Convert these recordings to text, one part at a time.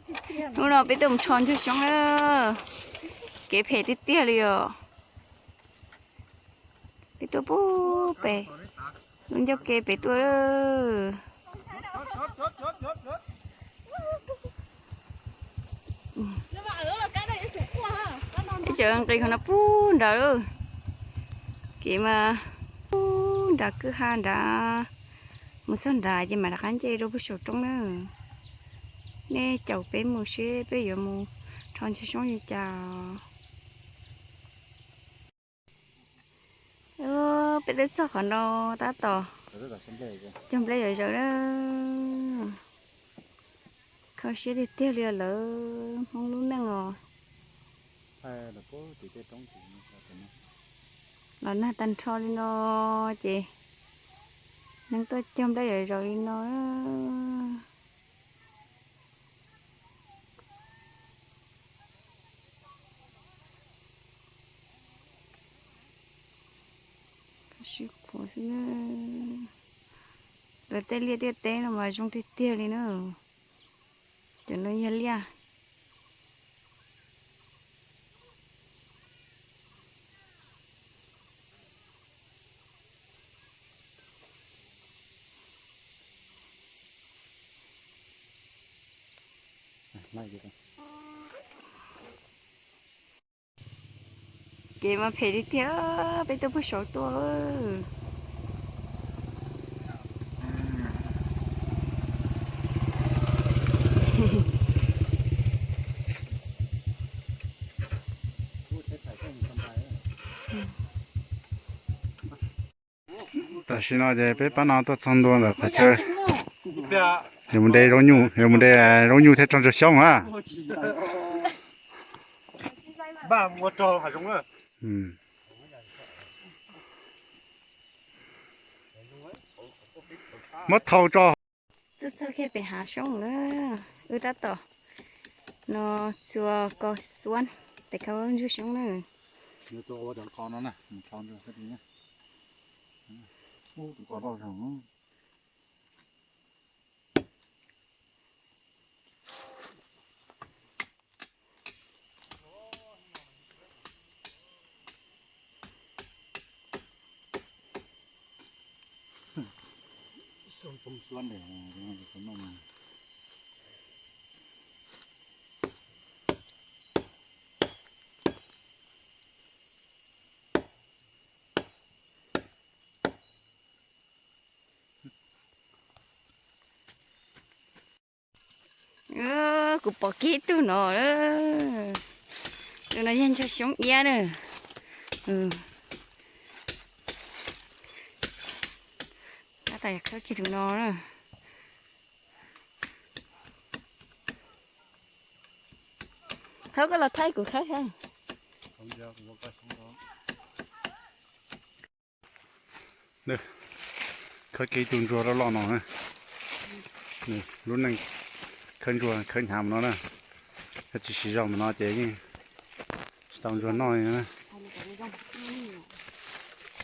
Hnub no peb tuaj mus rho ntsuag xyoob na, kev phem tiag tiag li os. Peb tuaj pub pem lub ncauj ke pem tuaj. Ib tsoom nqis qhov no pub nrad lawm, kev mas pub nrad kwj ha nrad, mus txog nrad ces mam rov qab nce rau puag saum roob na. Nej caum peb mus seb peb yuav mus rho ntsuag xyoob li cas. Peb twb txog qhov no tab tom cog nplej zom zaws na. Kho siab tiag tiag li lawv Hmoob lub neej os. Los nag tag nrho li no ces neeg tuaj cog nplej zom zaws li no. Sib qhuav xwb na. Lawv tej liaj tiaj teb no mas zoo tiag tiag li na. Cov no yog liaj. Kev mas phem tiag tiag, peb tuaj puag saud tuaj. Tam sim no ces peb pab no tuaj txog ntua ntawm qhov chaw yuav mus de zaub nyuj, yuav mus de zaub nyuj thiab rho ntsuag xyoob na. Muab thau tso. Tuaj txog kiag pem hav xyoob na, wb tab tom no txua ko xuab pem khau ntsuag xyoob na. Kuv pom kiag ib tug no, tus no yog ntsuag xyoob iab na. Tab tom yog khawb kiag tus no na. Thawb koj los thaij kuv khawb thiab. Khawb kiag ib tug ntsuag loj loj no na. Lub neej khawb ntsuag khawb hnyav mus no na. Yog tsis siv zog mus no ces yeej tsis tau ntsuag noj li na.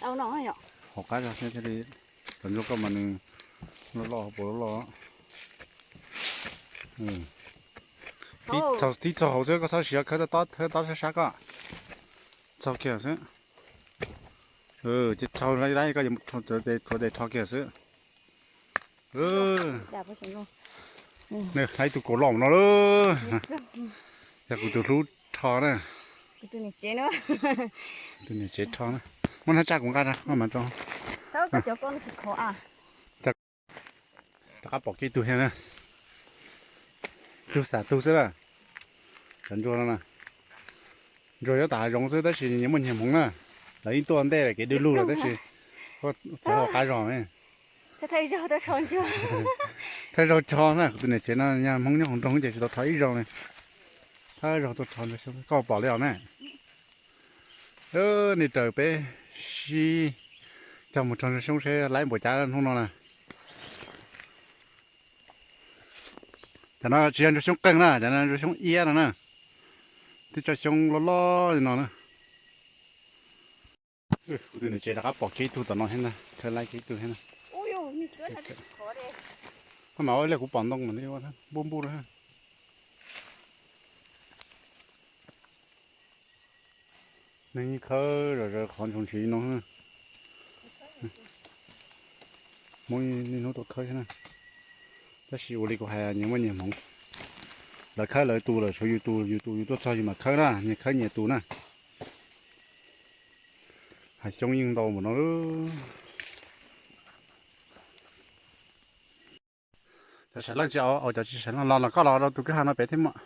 Hauv qab zog thiab thiaj li, cov ntsuag koj mas nws loj loj hauv paus loj loj. Tib txog hauv xwb, koj txhob siv khawb tob tob sab sab koj. Txog kiag xwb. Ces rho dab koj yuav rhuav tes rho kiag xwb. Nws hla ib tug kaus loj no lawm. Yog kuv tus hlub rho na. Tus niam tsev rho na. Muab hnab tsaj kuv nqa ra, maj mam tso. Rov qab pom kiag ib tug thiab na. Tug xam tug xwb na. Cov ntsuag no na, ntsuag nyob tom hav zoov xwb tab sis nyias muaj nyias hmoov na. Lawv yeej tuaj ntej lawm kev dwb lug lawm tab sis txawv hauv qab zog. Thawj zaug rho na, kuv tus niam tsev no yog Hmoob nyob hauv nroog ces tsis tau rho ib zaug li. Thawj zaug tuaj rho ntsuag xyoob, koj pom li os na. Nej raws peb sib cog mus rho ntsuag xyoob seb laib npaum cas hnub no na. Cov no tsis yog ntsuag xyoob qeeg na, cov no ntsuag xyoob iab no na. Twb cov xyoob loj loj li no na. Kuv tus niam tsev rov qab pom kiag ib tug tom no thiab ntag, khawb laib kiag ib tug thiab na. Koj mam ua li kuv pom ntoo mas npuj npuj na. Neeg yeej khawb zom zaws qhov ntsoog ntsis no. Hmoob niaj hnub tuaj khawb thiab na. Tab sis ua li kuv hais, nyias muaj nyias hmoov. Lawv khawb lawv tus lawm, tshuav yus tus, yus tus yus tuaj txog yus mam khawb na, nyias khawb nyias tus na. Hav xyoob yeej ntau npaum no. Cov sawv leej tsis, cov tsis sawv leej los, los koj los rau tus kwj ha no pem thiab mas.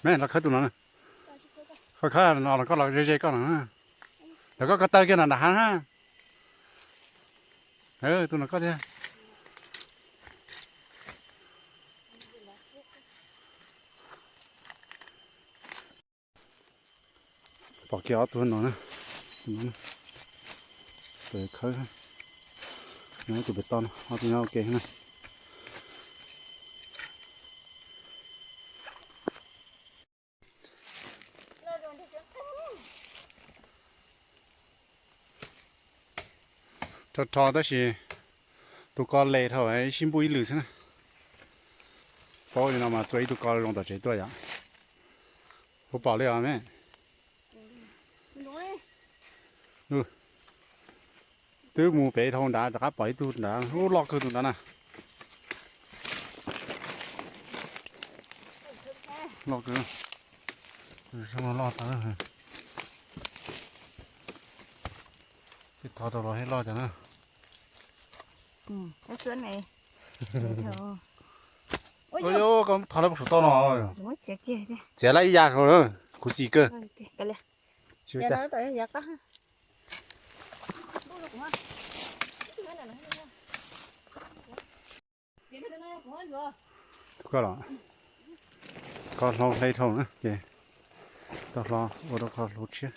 Me los khawb tus no na. Koj khawb no los koj los ze ze koj no na. Los koj ko taw kiag no nram hav na. Tus no koj thiab. Pom kiag ob tug no na. Tus khawb, tus pem toj no, ob tug nyob ua ke na. Rho rho tab sis tus ko les dhau ib sib npuj ib lwm xwb na. Paub li no mas txua ib tug ko zoo tom tsev tuaj yom. Puas pom li os me? Twb mus pem dhau nrad rov qab pom ib tug nrad, ub loj kawg tus nrad na. Loj kawg. Loj tawv. Thov tau los thiab loj cov na. Koj thov lawv puas saum toj no. Txiav lawm ib yam, khuv xim kawg. Koj los, koj hlob hle dhau na ces tau hlob ua rau koj hlob tshiab.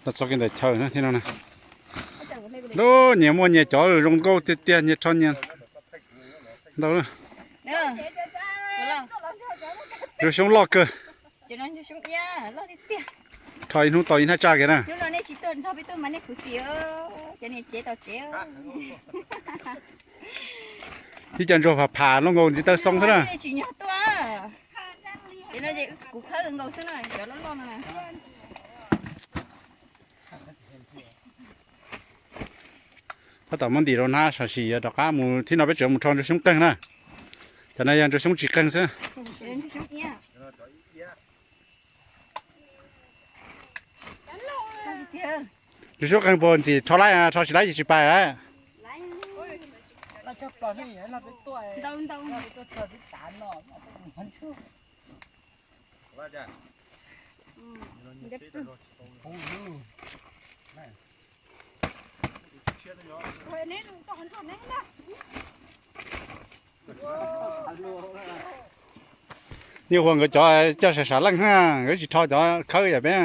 Los txog kiag ntawm chaw na thiab no na. Lub nyias muaj nyias cov zoo nkauj tiag tiag, nyias rho nyias ntau. Ntsuag xyoob loj kawg. Rho ib hnub tau ib hnab tsaj kiag na. Ib co ntsuag pham pham loj nkaus ntxiv taw xoo xwb na. Tab tom muab ntim rau hnab, tam sim yuav rov qab mus thib no peb tseem mus rho ntsuag xyoob qeeg na. Cov no yog ntsuag xyoob tsis qeeg xwb. Ntsuag xyoob qeeg puas ntxim rho laib, rho tsis laib ces tsis pais lawm. Nyuj Huas nkawd cov coj sam sam leej na, nkawd tsis rho cov khawb yam peb.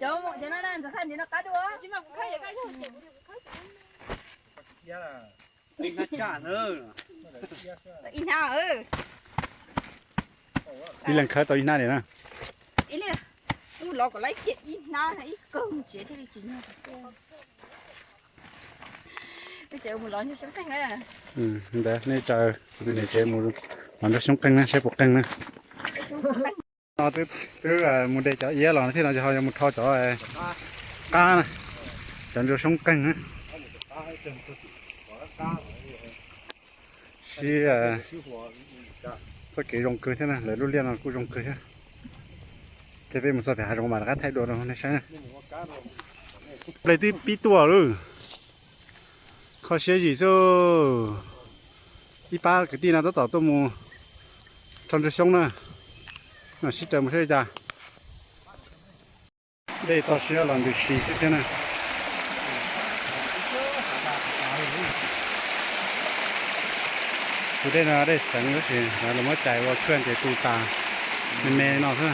Cov, cov no na, ntxawm khaj ntxiv no qab dua. Ib hnab. Ib leeg khawb tau ib hnab li na. Ib leeg mus lov kom laib kiag ib hnab ib kawg mus tsev thiaj li tsis nyuag. Wb tseem mus lov ntsuag xyoob qeeg na. Ntawd nej tsaws niam tsev mus lov ntsuag xyoob qeeg na saib puas qeeg na. No twb mus de cov iab los thiab no ces ho yuav mus rho cov qab na, cov ntsuag xyoob qeeg na. Sib txoj kev zoo kawg thiab na, lawv lub liaj no kuj zoo kawg thiab. Ces peb mus txog pem hav zoov mas rov qab thaij dua rau nej saib na. Ple twb pib tuaj lawm. Kho siab yim xwb. Ib pab kwv tij no tab tom tuaj mus rho ntsuag xyoob na. No sib raws mus saib li cas. Dej toj siab los ntws si xwb thiab na. Tus dej no dej xeev tab sis lawv muab cais ua tshuaj ces tu tas me me no xwb.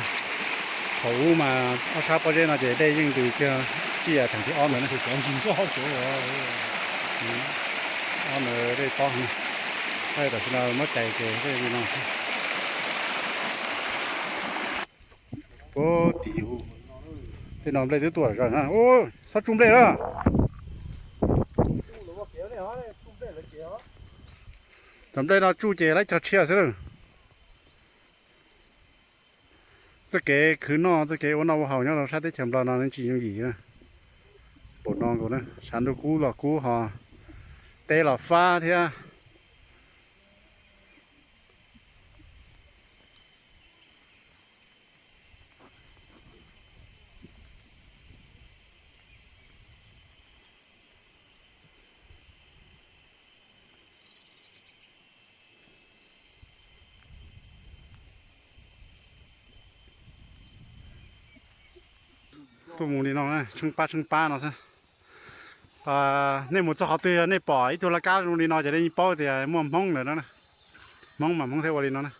Thaum ub mas ob sab pob zeb no ces dej yeej ntws kiag txij theem thib ob ntawd na. Ob ntawd dej tob, tam sim no muab cais ces dej li no xwb. Ua tim, tej no nplej twb tuaj zog na. Ua, txhob tsuj nplej na. Cov nplej no tsuj ces laib cog tshiab xwb na. Txoj kev khwv noj txoj kev ua noj ua haus nyob rau sab teb chaws Nplog no tsis yooj yim na. Npaum no nkaus na, sab ntuj kub los kub ho teb los fab thiab. Tuaj mus li no, tsheej pab tsheej pab no xwb. Nej mus txog qhov twg yog nej pom ib tug laj kab zoo li no ces nej yeej paub tias muaj Hmoob ntawm no na. Hmoob mas Hmoob thiaj ua li no na.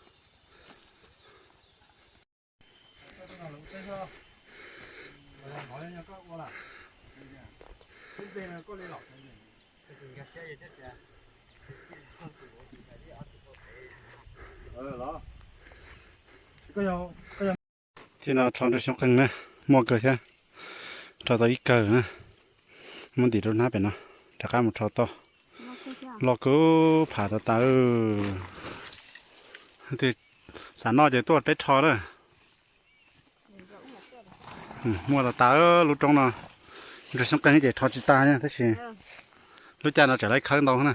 Thiab no rho ntsuag xyoob qeeg na, muaj kawg thiab. Rho tau ib kawg na, muab ntim rau hnab pem no, rov qab mus rho tau. Loj kawg, pham tas tas. Xav noj ces tuaj peb rho na. Muaj tas tas lub roob no, ntsuag xyoob qeeg ces rho tsis tas tab sis lub caij no tseem laib khawb ntau na.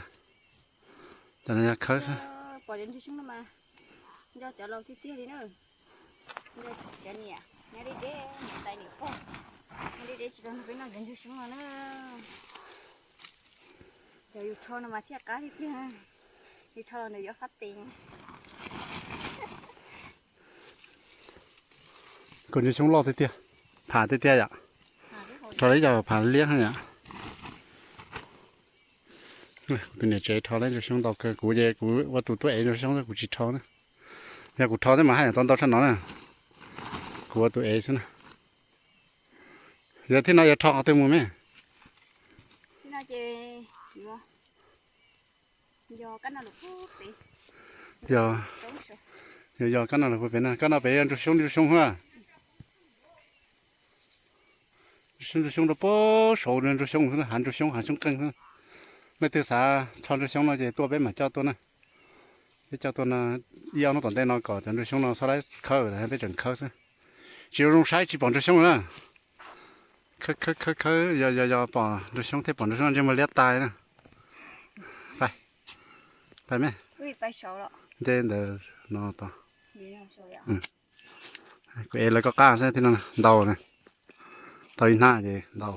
Cov no yog khawb xwb. Pom cov ntsuag xyoob no mas nco cov laus tiag tiag li na. Nco cov niam, niam deb deb, niam tais niam pog, niam deb deb tsis tau nrog peb noj cov ntsuag xyoob no na. Cov yus rho no mas thiaj qab tiag tiag, yus rho los nws yuav fab tes. Kaus ntsuag xyoob loj tiag tiag, pham tiag tiag yom. Rho li cov pham liab yom. Tus niam tsev rho li ntsuag xyoob ntau kawg, kuv ces kuv ua tus tuaj ev ntsuag xyoob xwb, kuv tsis rho na. Yog kuv rho thiab mas haj yam tau ntau tshaj no na. Kuv ua tus ev xwb na. Yog thiab no yog rho qhov twg mus me? Yog, yog kab no los puag pem na, kab no pem yog ntsuag xyoob, ntsuag xyoob hua. Ntsuag xyoob, ntsuag xyoob rau puag saud ntsuag xyoob xwb, hav ntsuag xyoob, hav xyoob qeeg xwb. Leej twg xav rho ntsuag xyoob no ces tuaj peb mam coj tuaj na. Peb coj tuaj no, ib ob hnub tom ntej no kom cov ntsuag xyoob no txhob laib khawb, peb tseem khawb xwb. Tsis ua zoo saib tsis pom ntsuag xyoob na. Khawb khawb khawb khawb, yog yog yog pom ntsuag xyoob thiab, pom ntsuag xyoob ntsej muag liab tas na. Pais, pais me. Nte ntawd no tod. Kuv ev lawv koj qab xwb thiab no, ntau na. Tau ib hnab ces ntau.